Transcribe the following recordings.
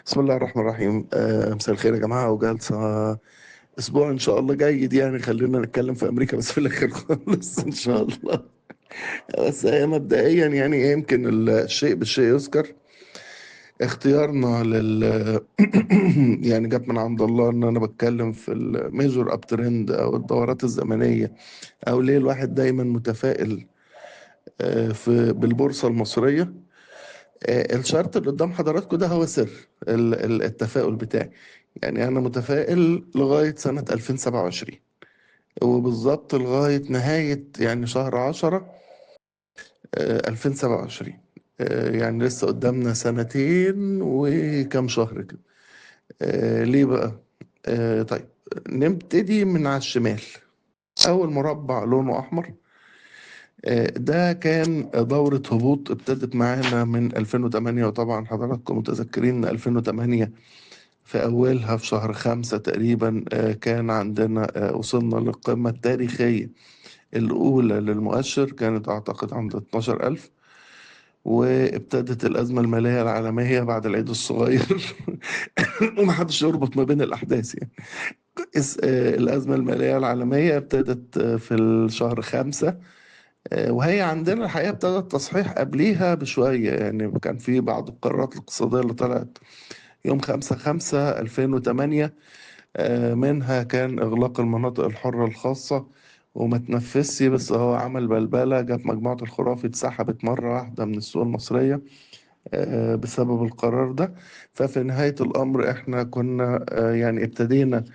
بسم الله الرحمن الرحيم. مساء الخير يا جماعة، وجلسة أسبوع إن شاء الله جيد. يعني خلينا نتكلم في أمريكا بس في الآخر خالص إن شاء الله. بس هي مبدئيا يعني يمكن الشيء بالشيء يذكر. اختيارنا لل يعني جت من عند الله إن أنا بتكلم في ال major uptrend أو الدورات الزمنية، أو ليه الواحد دايما متفائل في بالبورصة المصرية. ال chart اللي قدام حضراتكم ده هو سر التفاؤل بتاعي. يعني أنا متفائل لغاية سنة 2027، وبالظبط لغاية نهاية يعني شهر 10 2027. يعني لسه قدامنا سنتين وكم شهر كده. ليه بقى؟ طيب نبتدي من على الشمال. أول مربع لونه أحمر، ده كان دورة هبوط ابتدت معانا من 2008، وطبعا حضراتكم متذكرين 2008 في أولها في شهر 5 تقريبا، كان عندنا، وصلنا للقمة التاريخية الأولى للمؤشر، كانت أعتقد عند 12,000، وابتدت الأزمة المالية العالمية بعد العيد الصغير. ومحدش يربط ما بين الأحداث يعني. الأزمة المالية العالمية ابتدت في الشهر 5، وهي عندنا الحقيقة ابتدت تصحيح قبليها بشوية. يعني كان في بعض القرارات الاقتصادية اللي طلعت يوم 5/5/2008، منها كان إغلاق المناطق الحرة الخاصة وما تنفذش، بس هو عمل بلبلة، جت مجموعة الخرافي اتسحبت مرة واحدة من السوق المصرية، بسبب القرار ده. ففي نهاية الأمر احنا كنا، يعني ابتدينا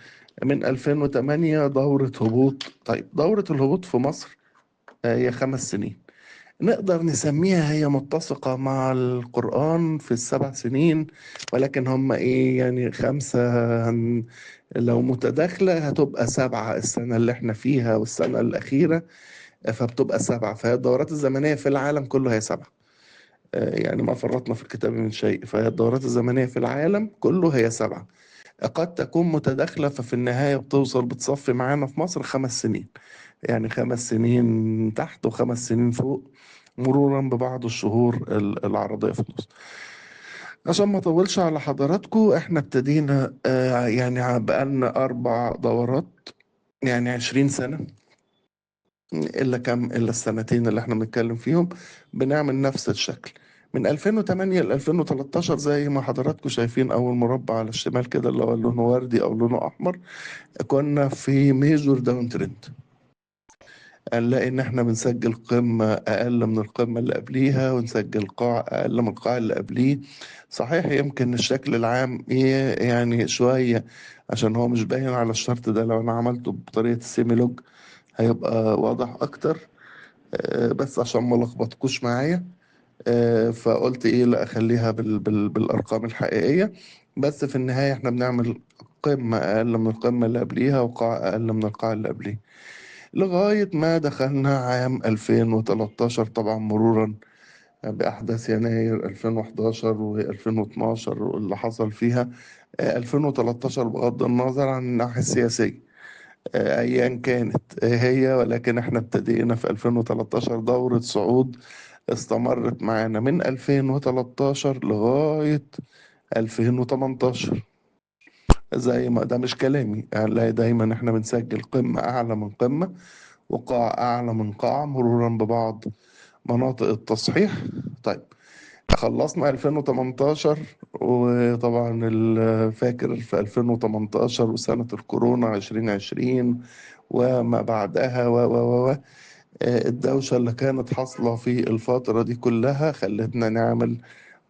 من 2008 دورة هبوط. طيب دورة الهبوط في مصر، هي 5 سنين، نقدر نسميها هي متسقة مع القرآن في ال7 سنين، ولكن هم إيه يعني 5، لو متداخلة هتبقى 7 السنة اللي احنا فيها والسنة الأخيرة، فبتبقى 7. فهي الدورات الزمنية في العالم كله هي 7، يعني ما فرطنا في الكتاب من شيء. فهي الدورات الزمنية في العالم كله هي 7، قد تكون متداخلة، ففي النهاية بتصفي معانا في مصر 5 سنين، يعني 5 سنين تحت و5 سنين فوق، مرورا ببعض الشهور العرضية في النص. عشان ما اطولش على حضراتكم، احنا ابتدينا، يعني بقالنا 4 دورات، يعني 20 سنة إلا كم، إلا السنتين اللي احنا بنتكلم فيهم، بنعمل نفس الشكل من 2008 ل 2013. زي ما حضراتكم شايفين أول مربع على الشمال كده اللي هو لونه وردي أو لونه أحمر، كنا في major downtrend. هنلاقي إن إحنا بنسجل قمة أقل من القمة اللي قبليها، ونسجل قاع أقل من القاع اللي قبليه. صحيح يمكن الشكل العام إيه يعني شوية، عشان هو مش باين على ال chart ده، لو أنا عملته بطريقة ال semi-log هيبقى واضح أكتر، بس عشان ما لخبطكوش معايا، فقلت إيه، لا أخليها بالأرقام الحقيقية. بس في النهاية إحنا بنعمل قمة أقل من القمة اللي قبليها وقاع أقل من القاع اللي قبليه، لغاية ما دخلنا عام 2013، طبعا مرورا بأحداث يناير ألفين وحداشر وألفين واتناشر واللي حصل فيها. 2013 بغض النظر عن الناحية السياسية، أيا كانت هي، ولكن احنا ابتدينا في 2013 دورة صعود استمرت معانا من 2013 لغاية 2018. زي ما ده مش كلامي، لا دايما احنا بنسجل قمة أعلى من قمة وقاع أعلى من قاع، مرورا ببعض مناطق التصحيح. طيب خلصنا 2018، وطبعا فاكر في 2018 وسنة الكورونا 2020 وما بعدها و و و و، الدوشة اللي كانت حاصلة في الفترة دي كلها خلتنا نعمل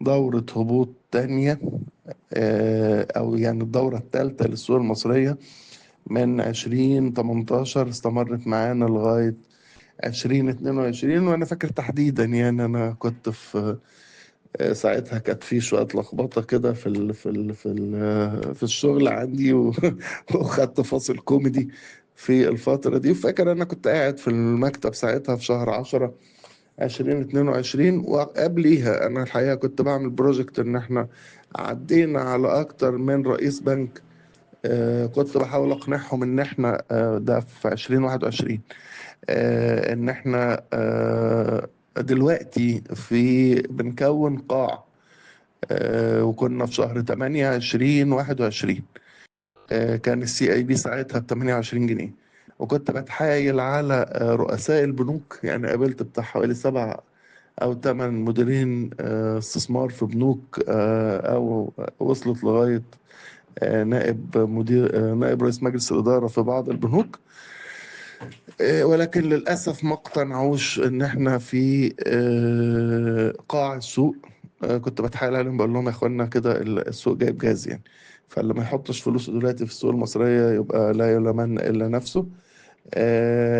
دورة هبوط تانية، أو يعني الدورة الثالثة للسوق المصرية من 2018، استمرت معانا لغاية 2022. وأنا فاكر تحديدا يعني أنا كنت في، ساعتها كانت في شوية لخبطة كده في الشغل عندي، وخدت فاصل كوميدي في الفترة دي. وفاكر أنا كنت قاعد في المكتب ساعتها في شهر 10 2022، وقبليها أنا الحقيقة كنت بعمل بروجكت إن إحنا عدينا على أكتر من رئيس بنك، كنت بحاول أقنعهم إن إحنا، ده في 2021، إن إحنا، دلوقتي بنكون قاع، وكنا في شهر 8 2021. كان ال CIB ساعتها ب 28 جنيه، وكنت بتحايل على رؤساء البنوك. يعني قابلت بتاع حوالي 7 أو 8 مديرين استثمار في بنوك، أو وصلت لغاية نائب مدير، نائب رئيس مجلس الإدارة في بعض البنوك، ولكن للأسف ما اقتنعوش إن إحنا في قاع السوق. كنت بتحايل عليهم بقول لهم يا إخوانا كده السوق جايب جاز يعني، فاللي ما يحطش فلوسه دلوقتي في السوق المصرية يبقى لا يلومن إلا نفسه.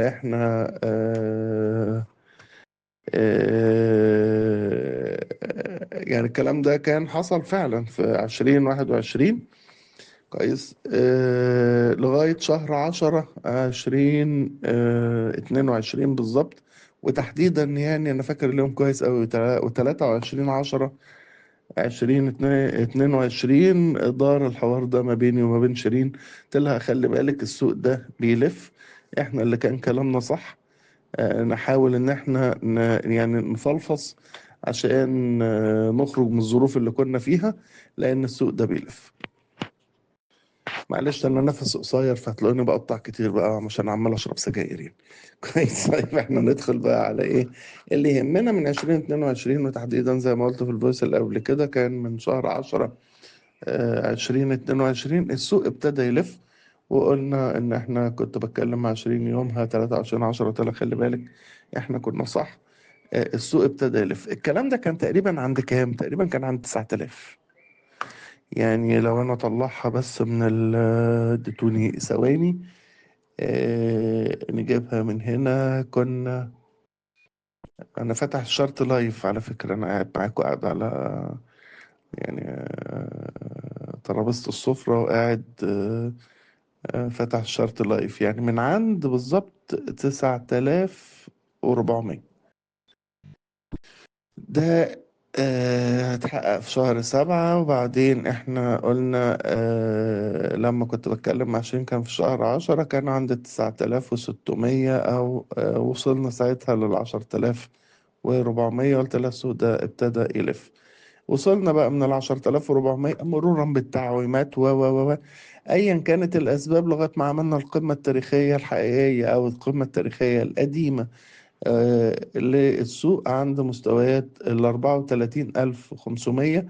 إحنا يعني الكلام ده كان حصل فعلا في 2021. كويس. لغاية شهر 10 2022 بالظبط، وتحديدا يعني أنا فاكر اليوم كويس أوي، 23/10/2022 دار الحوار ده ما بيني وما بين شيرين. قلت لها خلي بالك السوق ده بيلف، احنا اللي كان كلامنا صح، نحاول ان احنا يعني نفلفص عشان نخرج من الظروف اللي كنا فيها، لان السوق ده بيلف. معلش انا نفس قصير فهتلاقوني بقطع كتير بقى عشان عمال اشرب سجاير يعني. كويس. طيب احنا ندخل بقى على ايه اللي يهمنا من 2022، وتحديدا زي ما قلت في ال voice اللي قبل كده كان من شهر 10 2022 السوق ابتدى يلف، وقلنا ان احنا كنت بتكلم مع 20 يومها 23/10، قلت لها خلي بالك احنا كنا صح، السوق ابتدى يلف. الكلام ده كان تقريبا عند كام؟ تقريبا كان عند 9000. يعني لو انا اطلعها بس من اديتوني ثواني، نجيبها من هنا. كنا انا فاتح ال chart live على فكرة، انا قاعد معاكم، قاعد على يعني ترابيزة السفرة وقاعد فاتح ال chart live، يعني من عند بالظبط 9400. ده هتحقق في شهر 7. وبعدين احنا قلنا لما كنت بتكلم مع شيرين كان في شهر 10، كان عند 9600 أو وصلنا ساعتها لل10400. قلت لها السوق ده ابتدى يلف. وصلنا بقى من 10400 مرورا بالتعويمات و و و ايا كانت الاسباب، لغايه ما عملنا القمه التاريخيه الحقيقيه او القمه التاريخيه القديمه للسوق عند مستويات 34500.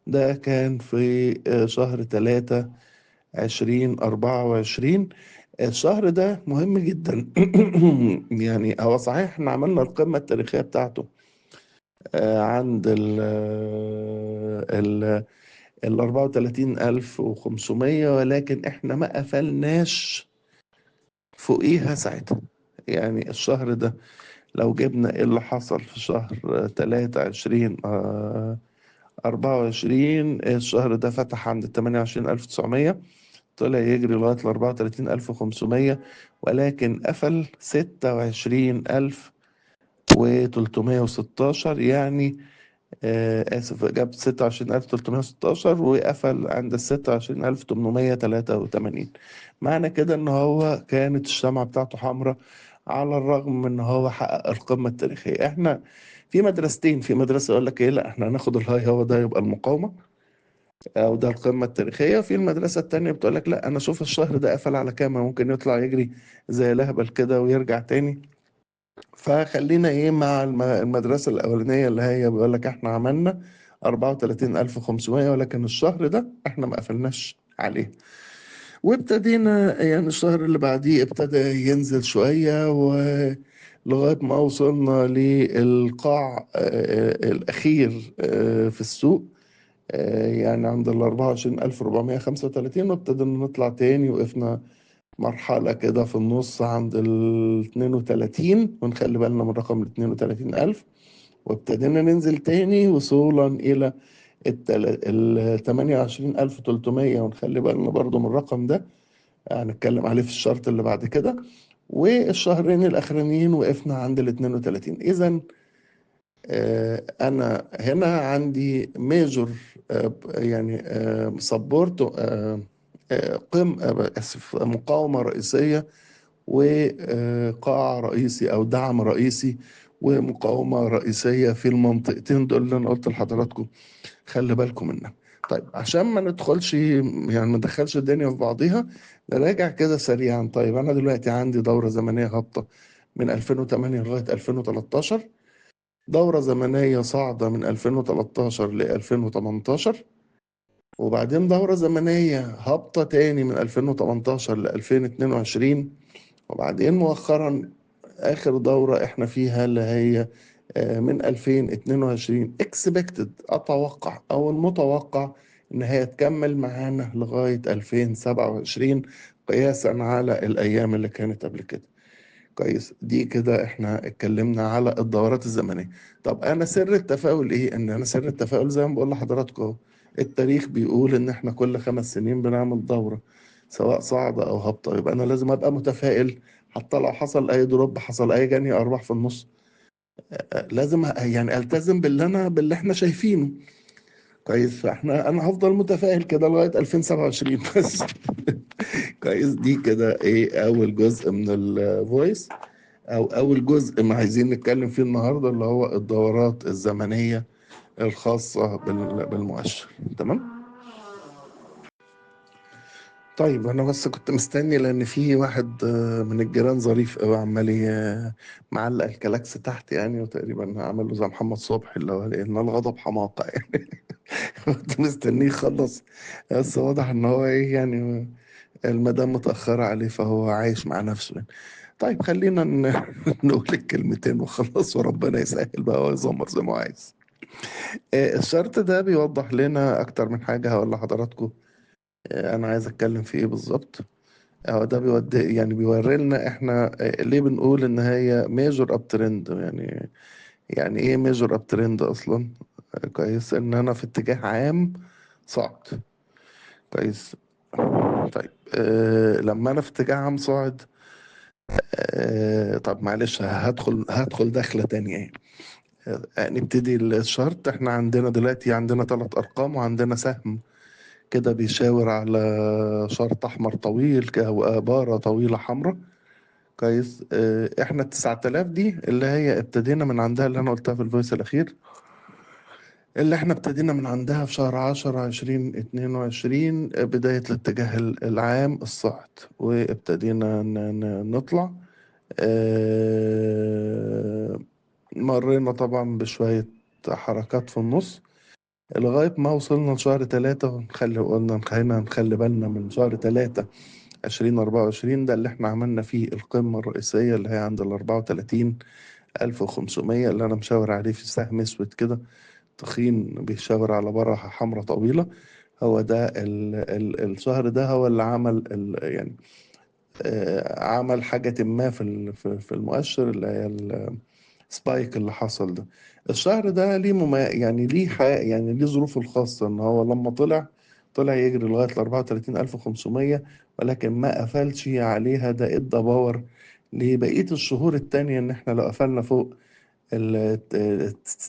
ده كان في شهر 3 2024. الشهر ده مهم جدا. يعني هو صحيح احنا عملنا القمة التاريخية بتاعته عند ال 34500، ولكن احنا ما قفلناش فوقيها ساعتها. يعني الشهر ده لو جبنا ايه اللي حصل في شهر 3 2024، الشهر ده فتح عند 28900، طلع يجري لغاية 34500، ولكن قفل 26316. يعني آسف، جاب 26316 وقفل عند 26883. معنى كده إن هو كانت الشمعة بتاعته حمراء، على الرغم من إن هو حقق القمة التاريخية. إحنا في مدرستين، في مدرسة يقول لك إيه، لا إحنا هناخد الهاي هو ده يبقى المقاومة أو ده القمة التاريخية. في المدرسة التانية بتقول لك لا، أنا أشوف الشهر ده قفل على كام، ممكن يطلع يجري زي لهبل كده ويرجع تاني. فخلينا إيه مع المدرسة الأولانية اللي هي بيقول لك إحنا عملنا 34500، ولكن الشهر ده إحنا ما قفلناش عليه. وابتدينا يعني الشهر اللي بعديه ابتدى ينزل شوية، ولغاية ما وصلنا للقاع الأخير في السوق، يعني عند 24435، وابتدينا نطلع تاني. وقفنا مرحلة كده في النص عند 32، ونخلي بالنا من رقم 32000، وابتدينا ننزل تاني وصولا إلى 28300، ونخلي بالنا برضو من الرقم ده هنتكلم عليه في الشرط اللي بعد كده. والشهرين الأخرانيين وقفنا عند 32. إذن أنا هنا عندي major يعني support، قم آسف، مقاومة رئيسية وقاع رئيسي أو دعم رئيسي، ومقاومة رئيسية في المنطقتين دول اللي انا قلت لحضراتكم خلي بالكم منها. طيب عشان ما ندخلش يعني ما ندخلش الدنيا في بعضيها، نراجع كده سريعا. طيب انا دلوقتي عندي دورة زمنية هابطة من 2008 لغاية 2013، دورة زمنية صاعدة من 2013 ل 2018، وبعدين دورة زمنية هابطة تاني من 2018 ل 2022، وبعدين مؤخرا آخر دورة احنا فيها اللي هي من 2022 expected، أتوقع أو المتوقع إن هي تكمل معانا لغاية 2027 قياسا على الأيام اللي كانت قبل كده. كويس، دي كده احنا اتكلمنا على الدورات الزمنية. طب أنا سر التفاؤل إيه؟ إن أنا سر التفاؤل زي ما بقول لحضراتكم أهو، التاريخ بيقول إن احنا كل 5 سنين بنعمل دورة سواء صاعدة أو هابطة، يبقى أنا لازم أبقى متفائل حتى لو حصل أي drop، حصل أي جني أرباح في النص، لازم يعني التزم باللي احنا شايفينه. كويس، فاحنا انا هفضل متفائل كده لغاية 2027 بس. كويس، دي كده ايه اول جزء من ال voice او اول جزء ما عايزين نتكلم فيه النهارده، اللي هو الدورات الزمنية الخاصة بالمؤشر. تمام. طيب انا بس كنت مستني لان في واحد من الجيران ظريف قوي عمال معلق الكلاكس تحت يعني، وتقريبا عمل له زي محمد صبحي اللي هو لان الغضب حماقه يعني. كنت مستنيه يخلص، بس واضح ان هو ايه يعني المدام متاخرة عليه فهو عايش مع نفسه يعني. طيب خلينا نقول الكلمتين وخلاص، وربنا يسهل بقى ويزمر زي ما هو عايز. الشرط ده بيوضح لنا اكتر من حاجة، هقول لحضراتكم انا عايز اتكلم في ايه بالظبط. اهو ده بيودي يعني بيوري لنا احنا ليه بنقول ان هي major uptrend. يعني ايه major uptrend اصلا؟ كويس، ان انا في اتجاه عام صاعد. كويس. طيب لما انا في اتجاه عام صاعد، طب معلش هدخل دخله تانية يعني. نبتدي ال chart. احنا عندنا دلوقتي 3 ارقام، وعندنا سهم كده بيشاور على شرط احمر طويل او بارة طويلة حمراء. كويس. احنا 9000 دي اللي هي ابتدينا من عندها، اللي انا قلتها في ال voice الاخير، اللي احنا ابتدينا من عندها في شهر 10 2022 بداية الاتجاه العام الصاعد، وابتدينا نطلع. مرينا طبعا بشوية حركات في النص لغاية ما وصلنا لشهر 3، قلنا خلينا نخلي بالنا من شهر 3 2024، ده اللي احنا عملنا فيه القمة الرئيسية اللي هي عند ال 34500 اللي أنا مشاور عليه في سهم أسود كده تخين بيشاور على بارة حمراء طويلة. هو ده ال الشهر ده هو اللي عمل يعني عمل حاجة ما في المؤشر اللي هي السبايك اللي حصل ده. الشهر ده ليه يعني ليه يعني ليه ظروفه الخاصة، ان هو لما طلع يجري لغاية ال 34500، ولكن ما قفلش عليها. ده ادى power لبقية الشهور التانية، ان احنا لو قفلنا فوق ال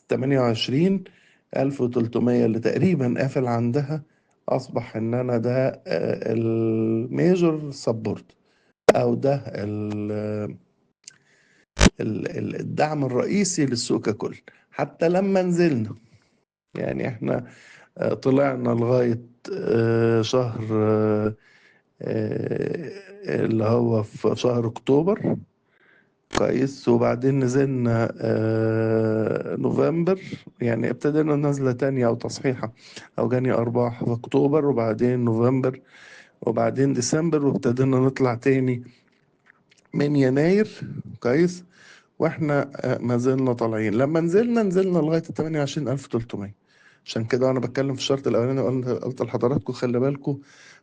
28300 اللي تقريبا قافل عندها، اصبح ان انا ده ال major support، او ده الدعم الرئيسي للسوق ككل. حتى لما نزلنا يعني احنا طلعنا لغاية شهر اللي هو في شهر اكتوبر. كويس، وبعدين نزلنا نوفمبر، يعني ابتدينا نزلة تانية او تصحيحة او جاني ارباح في اكتوبر، وبعدين نوفمبر، وبعدين ديسمبر، وابتدينا نطلع تاني من يناير. كويس، واحنا ما زلنا طالعين. لما نزلنا لغاية 28300. عشان كده وانا بتكلم في الشرط الاولاني قلت لحضراتكم خلي بالكم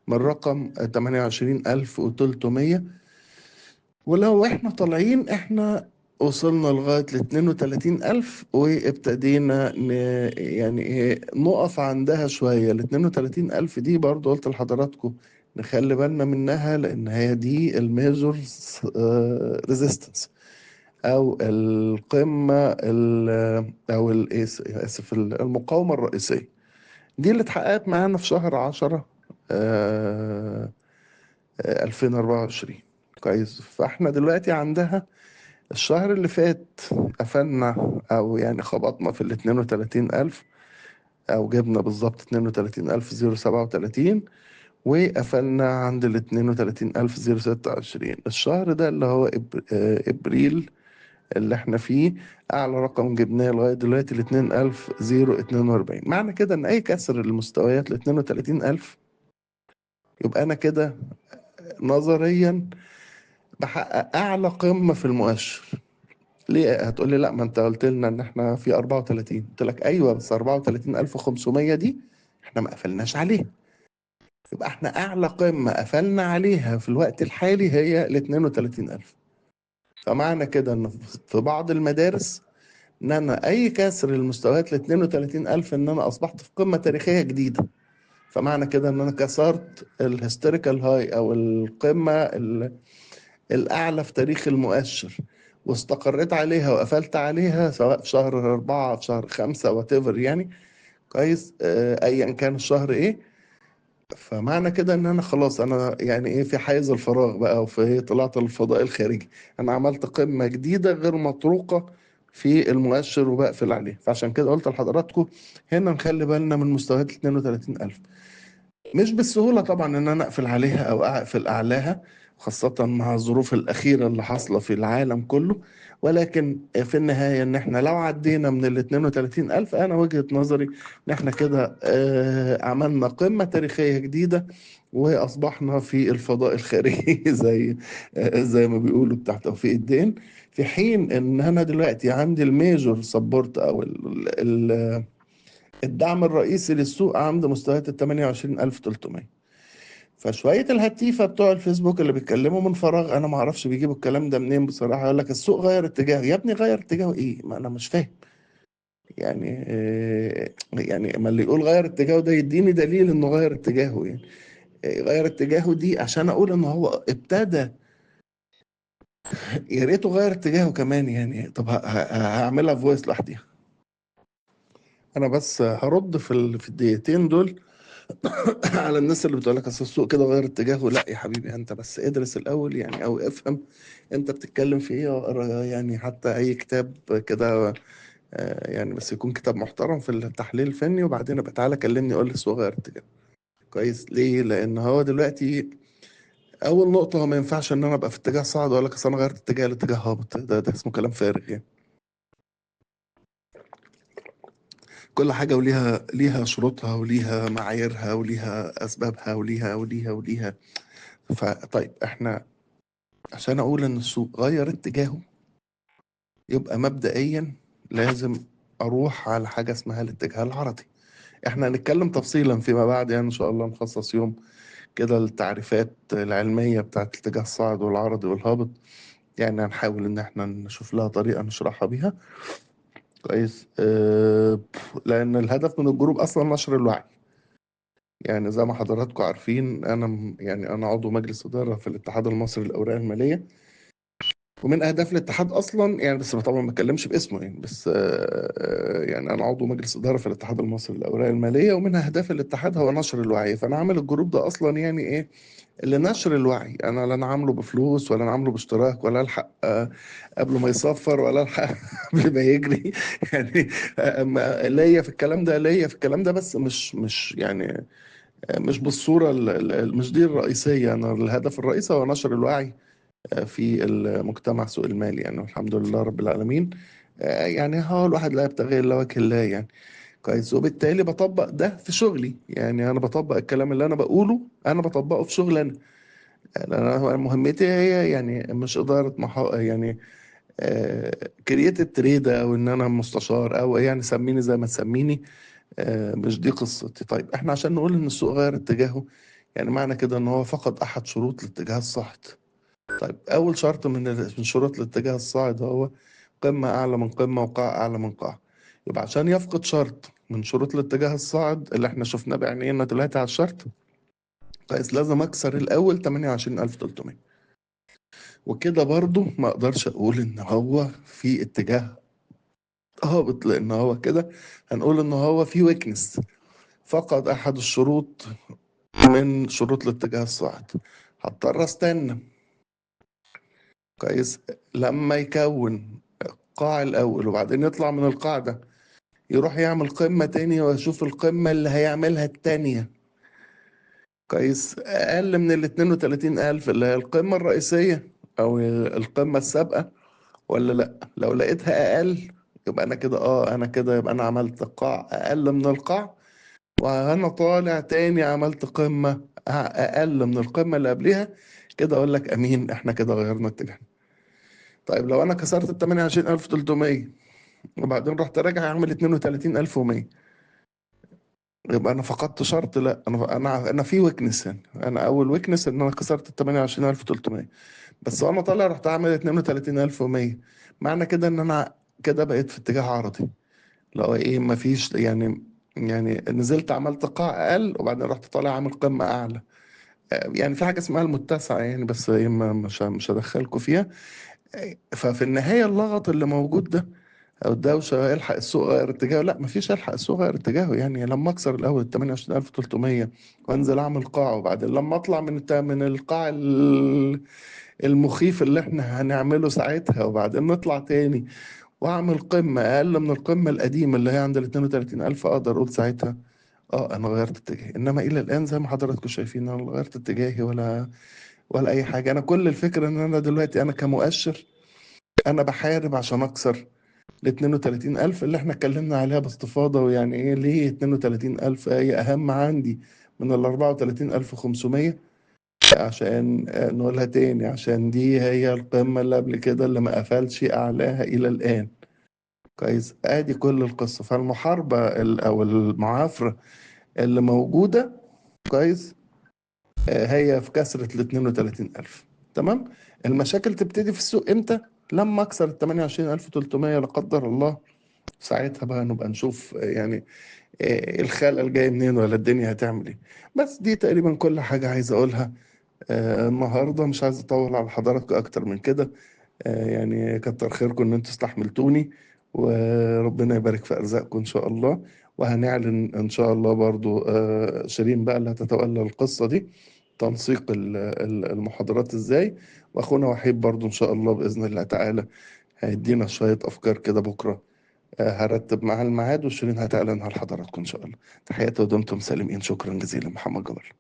من رقم 28300. ولو احنا طالعين احنا وصلنا لغاية ال 32000، وابتدينا يعني ايه نقف عندها شوية. ال 32000 دي برضو قلت لحضراتكم نخلي بالنا منها، لان هي دي ال major resistance او القمة او اسف المقاومة الرئيسية، دي اللي اتحققت معانا في شهر 10 2024. كويس، فاحنا دلوقتي عندها الشهر اللي فات قفلنا او يعني خبطنا في 32,000، او جبنا بالظبط 32,037، وقفلنا عند 32,026. الشهر ده اللي هو ابريل اللي احنا فيه، اعلى رقم جبناه لغاية دلوقتي 2,042. معنى كده ان اي كسر المستويات 32,000 يبقى انا كده نظريا بحقق اعلى قمة في المؤشر. ليه؟ هتقول لي لا ما انت قلت لنا ان احنا في 34، قلت لك ايوه بس 34,500 دي احنا ما قفلناش عليها، يبقى احنا اعلى قمة قفلنا عليها في الوقت الحالي هي 32,000. فمعنى كده ان في بعض المدارس ان انا اي كسر المستويات 32,000 ان انا اصبحت في قمة تاريخية جديدة. فمعنى كده ان انا كسرت ال historical high او القمه الاعلى في تاريخ المؤشر واستقريت عليها وقفلت عليها، سواء في شهر 4 في شهر 5 whatever يعني، كويس، ايا كان الشهر ايه. فمعنى كده ان انا خلاص انا يعني ايه في حيز الفراغ بقى، وفي طلعت الفضاء الخارجي، انا عملت قمة جديدة غير مطروقة في المؤشر وبقفل عليه. فعشان كده قلت لحضراتكم هنا نخلي بالنا من مستويات 32,000. مش بالسهولة طبعا ان انا اقفل عليها او اقفل اعلاها، خاصة مع الظروف الأخيرة اللي حاصلة في العالم كله، ولكن في النهاية إن إحنا لو عدينا من 32,000، أنا وجهة نظري إن إحنا كده عملنا قمة تاريخية جديدة وأصبحنا في الفضاء الخارجي زي ما بيقولوا بتاع توفيق الدين. في حين إن أنا دلوقتي عندي ال major support أو الدعم الرئيسي للسوق عند مستويات 28,300. فشوية الهتيفة بتوع الفيسبوك اللي بيتكلموا من فراغ، أنا ما أعرفش بيجيبوا الكلام ده منين بصراحة، يقول لك السوق غير اتجاهه. يا ابني غير اتجاهه إيه؟ ما أنا مش فاهم يعني. يعني ما اللي يقول غير اتجاهه ده يديني دليل إنه غير اتجاهه، يعني غير اتجاهه دي عشان أقول إن هو ابتدى، يا ريته غير اتجاهه كمان يعني. طب هعملها voice لوحدي أنا، بس هرد في الدقيقتين دول على الناس اللي بتقول لك اصل السوق كده غير اتجاهه. لا يا حبيبي، انت بس ادرس الاول يعني، او افهم انت بتتكلم في ايه، اقرا يعني حتى اي كتاب كده، يعني بس يكون كتاب محترم في التحليل الفني، وبعدين ابقى تعالى كلمني قول لي السوق غير اتجاهه. كويس؟ ليه؟ لان هو دلوقتي اول نقطة، هو ما ينفعش ان انا ابقى في اتجاه صاعد واقول لك اصل انا غيرت اتجاهي لاتجاه هابط، ده اسمه كلام فارغ يعني. كل حاجة وليها شروطها وليها معاييرها وليها أسبابها وليها وليها وليها. فطيب احنا عشان أقول إن السوق غير اتجاهه يبقى مبدئيا لازم أروح على حاجة اسمها الاتجاه العرضي. احنا هنتكلم تفصيلا فيما بعد يعني، إن شاء الله نخصص يوم كده للتعريفات العلمية بتاعت الاتجاه الصاعد والعرضي والهابط، يعني هنحاول إن احنا نشوف لها طريقة نشرحها بيها كويس. لأن الهدف من الجروب أصلا نشر الوعي، يعني زي ما حضراتكم عارفين أنا يعني أنا عضو مجلس إدارة في الاتحاد المصري للأوراق المالية، ومن أهداف الاتحاد أصلا يعني، بس طبعا ما بتكلمش باسمه يعني، بس يعني أنا عضو مجلس إدارة في الاتحاد المصري للأوراق المالية، ومن أهداف الاتحاد هو نشر الوعي. فأنا عامل الجروب ده أصلا يعني إيه؟ لنشر الوعي. أنا لا أنا عامله بفلوس ولا أنا عامله باشتراك ولا ألحق قبل ما يصفر ولا ألحق قبل ما يجري يعني، ليا في الكلام ده، ليا في الكلام ده، بس مش يعني مش بالصورة مش دي الرئيسية. أنا الهدف الرئيسي هو نشر الوعي في المجتمع سوق المال يعني، والحمد لله رب العالمين. يعني هو الواحد لا يبتغي إلا وجه الله يعني، كويس. وبالتالي بطبق ده في شغلي، يعني أنا بطبق الكلام اللي أنا بقوله، أنا بطبقه في شغلي أنا. لأن أنا مهمتي هي يعني مش إدارة يعني create trade أو إن أنا مستشار أو يعني سميني زي ما تسميني، مش دي قصتي. طيب إحنا عشان نقول إن السوق غير اتجاهه، يعني معنى كده إن هو فقد أحد شروط الاتجاه الصاعد. طيب أول شرط من شروط الاتجاه الصاعد هو قمة أعلى من قمة وقاع أعلى من قاع. يبقى عشان يفقد شرط من شروط الاتجاه الصاعد اللي احنا شفناه بعينينا دلوقتي على الشرط، كويس، لازم أكسر الأول 28,300. وكده برضو ما أقدرش أقول إن هو في اتجاه هابط، لأن هو كده هنقول إن هو في ويكنس، فقد أحد الشروط من شروط الاتجاه الصاعد. هضطر أستنى كويس، لما يكون قاع الاول وبعدين يطلع من القاع ده يروح يعمل قمة تاني، واشوف القمة اللي هيعملها التانية كويس اقل من ال 32,000 اللي هي القمة الرئيسية او القمة السابقة ولا لا. لو لقيتها اقل يبقى انا كده انا كده يبقى انا عملت قاع اقل من القاع، وانا طالع تاني عملت قمة اقل من القمة اللي قبلها، كده اقول لك امين احنا كده غيرنا اتجاهنا. طيب لو انا كسرت ال 28,300 وبعدين رحت راجع اعمل 32,100، يبقى انا فقدت شرط؟ لا، انا في weakness هنا. انا اول weakness ان انا كسرت ال 28,300، بس وانا طالع رحت اعمل 32,100، معنى كده ان انا كده بقيت في اتجاه عرضي. لو ايه مفيش يعني نزلت عملت قاع اقل وبعدين رحت طالع عامل قمة اعلى. يعني في حاجة اسمها المتسعة يعني، بس إيه، مش هدخلكم فيها. ففي النهاية اللغط اللي موجود ده او الدوشة، الحق السوق غير اتجاهه، لا مفيش الحق السوق غير اتجاهه. يعني لما اكسر الاول ال 28,300 وانزل اعمل قاع، وبعدين لما اطلع من القاع المخيف اللي احنا هنعمله ساعتها، وبعدين نطلع تاني واعمل قمة اقل من القمه القديمة اللي هي عند ال 32,000، اقدر اقول ساعتها انا غيرت اتجاهي. انما الى الان زي ما حضراتكم شايفين انا لا غيرت اتجاهي ولا اي حاجة. انا كل الفكرة ان انا دلوقتي انا كمؤشر انا بحارب عشان اكسر ال 32,000 اللي احنا اتكلمنا عليها باستفاضة. ويعني ايه ليه 32,000 هي اهم عندي من ال 34,500؟ عشان نقولها تاني، عشان دي هي القمة اللي قبل كده اللي ما قفلش اعلاها الى الان. كويس، ادي كل القصة. فالمحاربة او المعافرة اللي موجودة كويس هي في كسرة ال 32,000. تمام. المشاكل تبتدي في السوق امتى؟ لما اكسر ال 28,300 لا قدر الله، ساعتها بقى نبقى نشوف يعني الخلل جاي منين ولا الدنيا هتعمل ايه. بس دي تقريبا كل حاجة عايز اقولها النهارده. مش عايز اطول على حضراتكم اكتر من كده. يعني كتر خيركم ان انتوا استحملتوني، وربنا يبارك في ارزاقكم ان شاء الله. وهنعلن ان شاء الله برضو شيرين بقى اللي هتتولى القصة دي، تنسيق المحاضرات ازاي، واخونا وحيد برضو ان شاء الله باذن الله تعالى هيدينا شوية افكار كده بكرة. هرتب مع الميعاد وشيرين هتعلنها لحضراتكم ان شاء الله. تحياتي ودمتم سالمين. شكرا جزيلا. محمد جبر.